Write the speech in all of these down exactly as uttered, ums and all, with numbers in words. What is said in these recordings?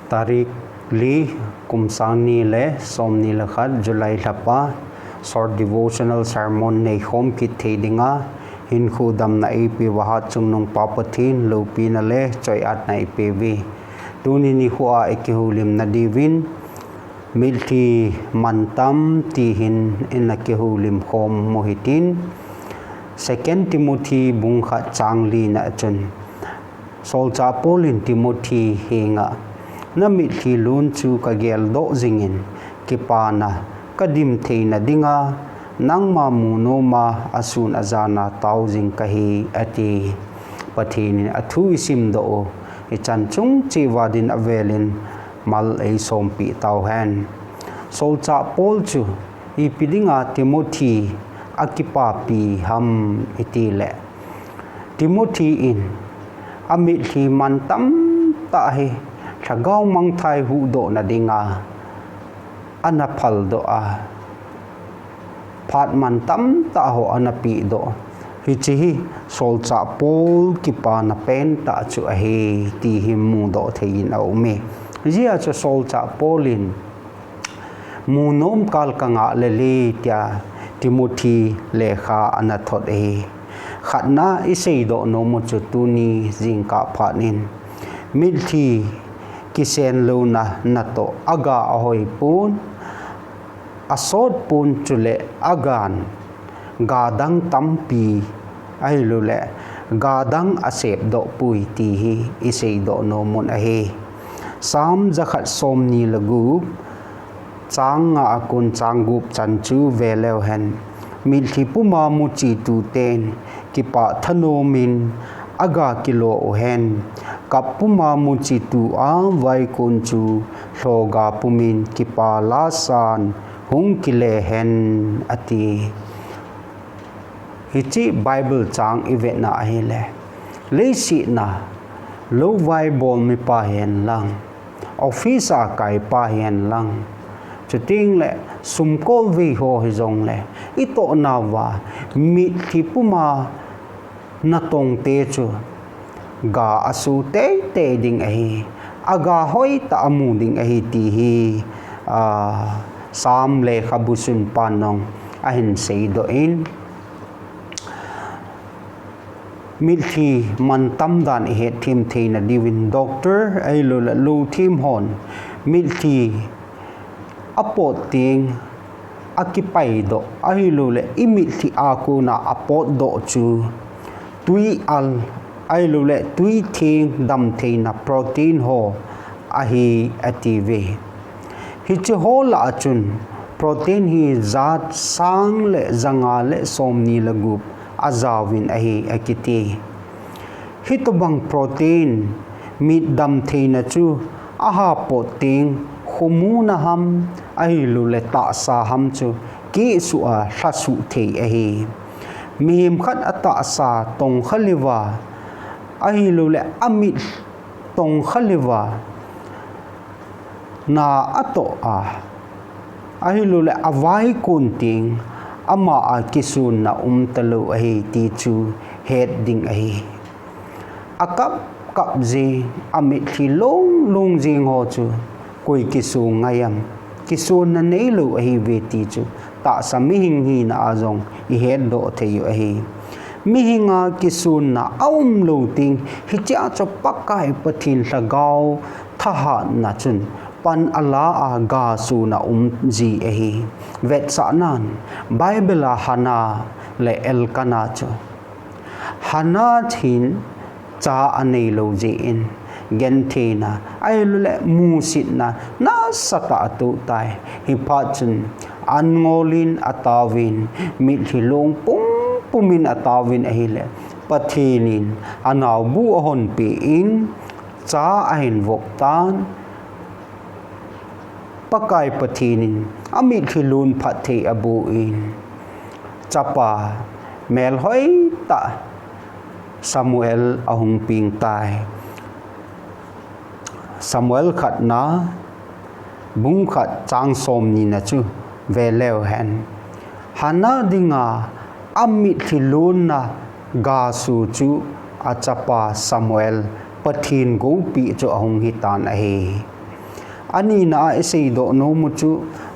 Tarik li, kum sang ni le som ni le khat, July lhapa, short devotional sermon neikhom kit thei dinga hinkho damna eipeuva Hatchungnung Pa Pathen loupina le choi-atna eipeuve. Tuni nikhoa ikihoulimna diuvin, mitlhi mantam ti hin ina kihoulim khom u hitin, Second Timothy bung khat chang lina chun, Solchah Paul in Timothy henga, "Na mitlhi lun chu kageldoh jingin, kipana kadim theina dinga, nangma mu noma asun ajana tao jing kahi," ati. Pathen in athu isimdoh u, ichan chung cheh uva din avelin mal eisompeh tauhen. Solchah Paul chu ipi dinga Timothy akipapi ham itile, Timothy in amitlhi mantam tah hi lhagao mangthai huhdohna dinga ana phaldoh a, phat mantam tah ho ana pehdoh. Hiche hi Solchah Paul kipana pentah chu ahi ti hi mudoh thei in aume. Hijeh a chu Solchah Paul in, "Mu nom kal kangah lele," tia Timothy lekha ana thot ahi. Khatna iseidoh nomu chu tuni jingkah phat in, mitlhi kisenlouna natoh aga ahoipon, asotpon chule agan gadang tampi ahiloule gadang asepdohpoi ti hi iseidoh nomun ahi. Psalm jakhat somni le gup, chang nga akon chang gup chan chu veleuhen. Mitlhi puma muchetu ten kipah thanomin aga kilo uhen. Kap puma muchetua vaikon chu lhoga pumin kipa lasan hung kile hen, ati. Hiche Bible chang ivetna ahile, leiset a louvai bol mipa hihen lang, office a kaipa hihen lang, chutengle sumkol vei ho hijongle, itohnauva mitlhi puma natongte chu ga asu teitei ding ahi, aga hoitah amu ding ahi ti hi, a, Psalm lekhabu sunpan jong ahin seidoh in, mitlhi mantam dan ihetthem theina diuvin doctor ahiloule louthem hon mitlhi apot teng akipaidoh ahiloule imitlhi a kona apotdoh chu twi al ahiloule twi theng damtheina protein ho ahi atiuve. Hiche ho lah a chun protein hi jat sang le janga le somni le gup ajaovin ahi akiti. Hitobang protein mit damtheina chu ahapot teng khomuna ham ahiloule tahsa ham chu kehsuh a lhasuh thei ahi. Mihem khat atahsa tongkha leuva ahiloule amit tongkha leuva na atoh a, ahiloule avaikon teng ama a kisonna umtalou ahi ti chu het ding ahi. Akap kap jeng, amitlhi long long jeng ho chu koi kisong ngai am? Kisonna neilou ahiuve ti chu tahsa mihing hina a jong ihetdoh thei u ahi. Mihinga kisonna aumlou teng, hichea chu Pakai Pathen lhagao thahatna chun pan ala a gasona umji ahi. Vetsahnan, Bible a Hannah le Elkanah chu, Hannah hin cha aneilou jeh in gentheina ahiloule musitna nasatah atoh tai. Hiphat chun an ngolin ataovin, mitlhi long pumpumin ataovin ahile, Pathen in anaobu ahonpeh in, cha ahin vop tan. Pakai Pathen in amitlhi lon phatthei aboh in, chapa melhoitah Samuel ahung peng tai. Samuel khatna, bung khat chang somnina chu veleuhen. Hannah dinga amitlhi lonna gaso chu achapa Samuel Pathen goupeh chu ahung hitan ahi. Anina a iseidoh nom u chu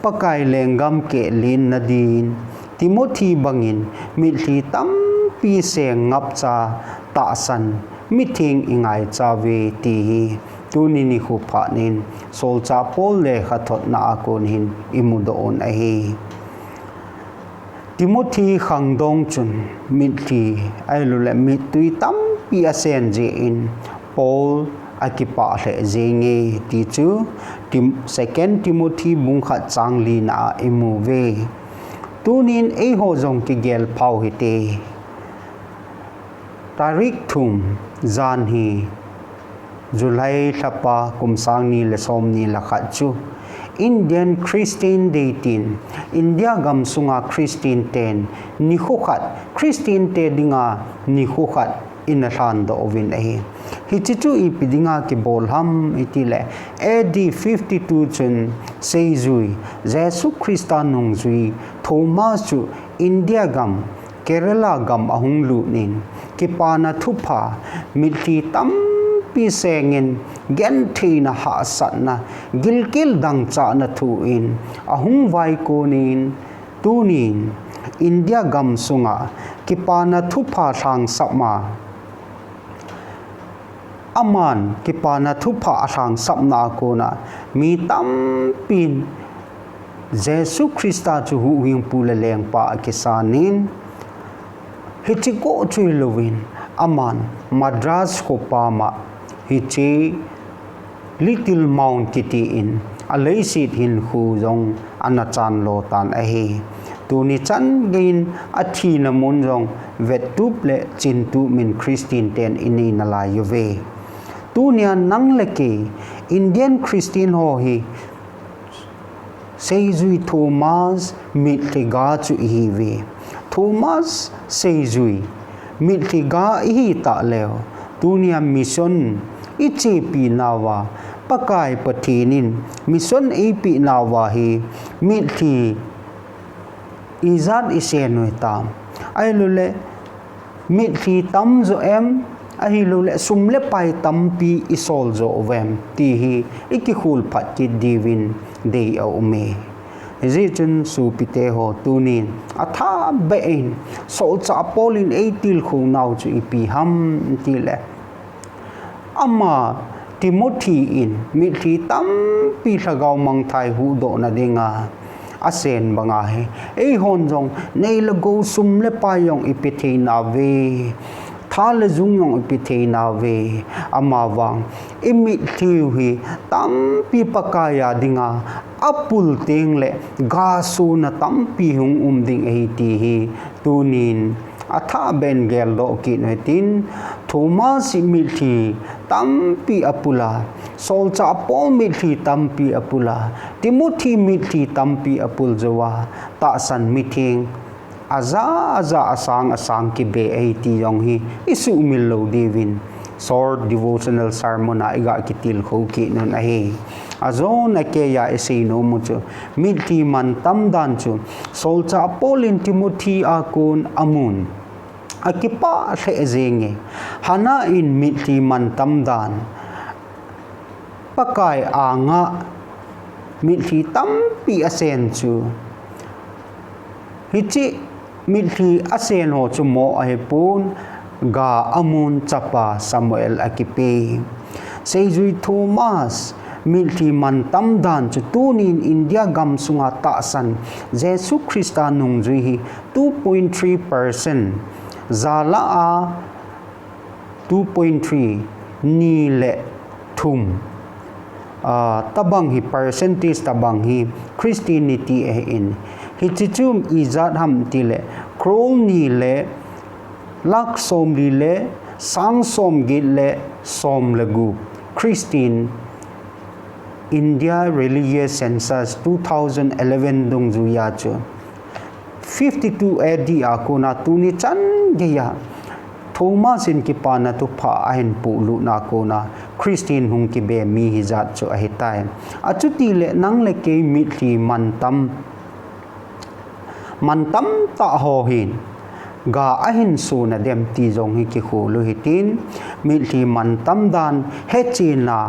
Pakai lenggam kehlenna din Timothy bangin mitlhi tampi seng ngapcha tahsan mitheng ingaicha uve ti hi tuni nikho phatnin solchah Paul lekhathotna a kon hin imudoh un ahi. Timothy khangdong chun mitlhi ahilouleh mittui tampi asen jeh in Paul akipah lheh jenge ti chu Tim-, Second Timothy bung khat chang lina a imu uve. Tunin eiho jong kigel phau hite. Tarik thum, jan hi July lhapa kum sang ni le som ni le khat chu Indian Christian Day tin India gam sunga Christian ten nikho khat, Christian te dinga nikho khat ina lhandoh uvin ahi. Hiche chu ipi dinga kibol ham itile A D fifty-two chun seijui, Jesu Christa nungjui Thomas chu India gam Kerala gam ahung lutnin, kipana thupha, mitlhi tampi sengin, gentheina hahsatna, gilkel dangchahna thu in ahung vaikonin, tunin India gam sunga kipana thupha lhangsapma, aman kipana thupha alhangsapna a kona mi tampin Jesu Christa chu huhhingpu le lengpa akisanin, hiche koh chu hilouvin, aman Madras khopama hiche Little Mount kiti in aleiset hinkho jong ana chanlo tan ahi. Tuni chan geiyin athina mun jong vettup le chintup min Christian ten inei nalai uve. Tunia nang le kei Indian Christian ho hi seijui Thomas mitlhi ga chu ihiuve. Thomas seijui mitlhi ga ihi tahleu, tunia mission ichepi nauva, Pakai Pathen in mission eipeh nauva hi mitlhi ijat isen u hitam, ahilouleh mitlhi tamjo em, ahilouleh sum le pai tampi isol jo uvem ti hi ikikhol phat kit diuvin dei aume. Hijeh chun sopite ho, tunin athahbeh in solchah Paul in eitilkhou nau chu ipi ham tile, ama Timothy in mitlhi tampi lhagao mangthah huhdohna dinga asen banga hi eihon jong nei le gou, sum le pai jong ipe theinauve, tha le jung jong ipe theinauve. Amavang imitlhiu hi tampi Pakai a dinga apul tengle gasona tampi hung um ding ahi ti hi tunin athahbeh in geldoh kit u hitin, Thomas in mitlhi tampi apula, solchah Paul mitlhi tampi apula, Timothy mitlhi tampi apul jouva tahsan mitheng aja aja, asang asang kibe ahi ti jong hi isuhmil lou diuvin short devotional sermon a iga kitilkhou kit un ahi. Ajona keiya isei nomu chu mitlhi mantam dan chu solchah Paul in Timothy a kon amun akipah lheh jenge, Hannah in mitlhi mantam dan, Pakai anga mitlhi tampi asen chu, hiche mitlhi asen ho chu moh ahipon, ga amun chapa Samuel akipe. Seijui Thomas mitlhi mantam dan chu tunin India gam sunga tahsan Jesu Christa nungjui hi two point three percent, jalah a two point three, ni le thum, ah, tabang hi, percentage tabang hi Christianity ahin, hiche chu ijat ham tile crore ni le lakh somli le sang somget le som le gup Christian, India Religious Census two thousand eleven dungjuiya chu fifty-two A D a kona tuni chan geiya Thomas in kipana thupha ahin pohlutna kona Christian hung kibe mi hijat chu ahitai. Achutile nang le kei mitlhi mantam, mantam tah ho hin ga ahin sona dem ti jong hi kikhol u hitin, mitlhi mantam dan hetchenna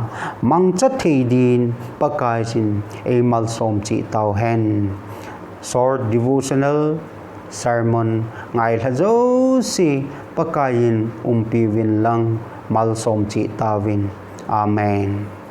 mangcha thei din Pakaiyin eimalsom cheh tauhen. Short devotional sermon ngailha jouse Pakaiyin umpiuvin lang malsom cheh tauvin. Amen.